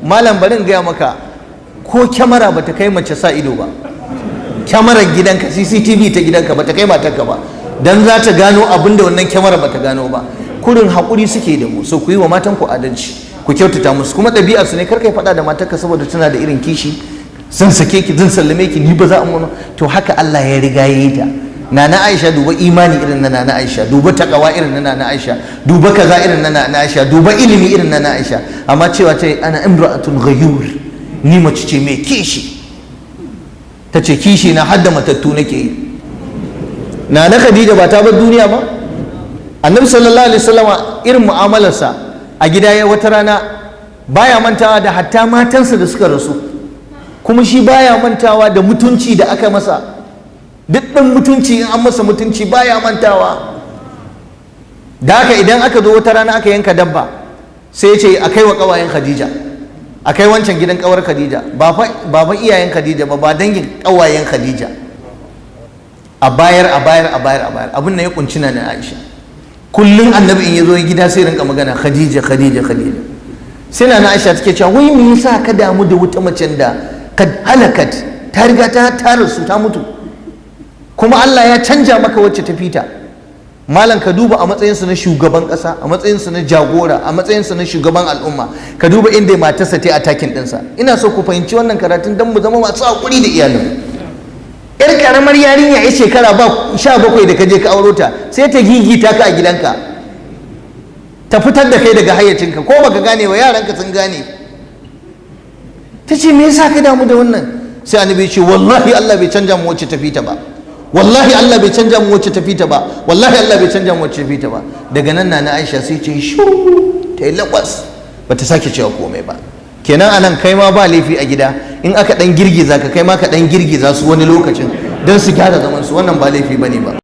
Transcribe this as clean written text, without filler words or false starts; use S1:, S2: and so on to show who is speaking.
S1: Malam, bari in gaya maka, ko kyamara bata kai mace sa ido ba. Kyamarar gidanka, CCTV ta gidanka, bata kai matarka ba, dan za ta gano abin da wannan kyamara bata gano ba. Kurin haƙuri suke da mu. So ku yi wa matanku adalci, ku kyautata musu. Kuma ɗabi'ar su ne, kar kai faɗa da matarka saboda tana da irin kishi, "Zan sake ki, zan sallame ki, ni ba za a mu." To, haka Allah ya riga ya yi ta. Nana Aisha, duba imani irin na Nana Aisha, duba takawa irin na Nana Aisha, duba kaza irin na Nana Aisha, duba ilimi irin na Nana Aisha, amma cewa ta "أنا امرأة غيور", ni mace ce mai kishi. Ta ce, "Kishi na hadda matattu nake yi." Nana Khadija ba ta bar duniya ba, Annabi sallallahu alaihi wasallama irin mu'amalarsa a gida, ya wata rana baya mantawa da hatta matansa da suka rasu. Kuma shi baya mantawa da mutunci da aka masa. Duk ɗan mutunci, in an masa mutunci, baya mantawa da haka. Idan aka zo wata rana aka yanka dabba, sai ya ce a kai wa ƙawayen Khadija, a kai wancan gidan ƙawar Khadija, ba fa iyayen Khadija ba, ba dangin, ƙawayen Khadija, a bayar, a bayar, a bayar, a bayar. Abin nan ya kunci na Aisha. Kullum Annabi in ya zo gida sai rinka magana Khadija, Khadija, Khadija. Sai na Aisha take cewa, "Wai me yasa ka damu da wata macen da قد هلكت, ta riga ta rasu, ta mutu, kuma Allah ya canja maka wacce ta fita?" Malam, ka duba a matsayinsa na shugaban ƙasa, a matsayinsa na jagora, a matsayinsa na shugaban al'umma, ka duba inda matarsa ta yi attacking ɗinsa. Ina so ku fahimci wannan karatun don mu zama masu haƙuri da iyalin. Yar karamar yarinya ya shekara ba 17 da ka je ka auro ta, sai ta gigita ka a gidanka, ta fitar da kai daga hayyacinka. Ko baka gane wa, yaranka sun gane. Ta ce, "Me yasa ka damu da wannan?" Sai Annabi ya ce, "Wallahi Allah bai canja mu wacce ta fita ba. Wallahi Allah bai canja mu wacce ta fita ba. Wallahi Allah bai canja mu wacce ta fita ba." Daga nan na Aisha sai ce shiru, ta yi lakwas, bata sake cewa komai ba. Kenan anan kai ma ba laifi a gida in aka dan girgiza ka, kai ma ka dan girgiza su wani lokacin don su gyara zaman su. Wannan ba laifi bane ba.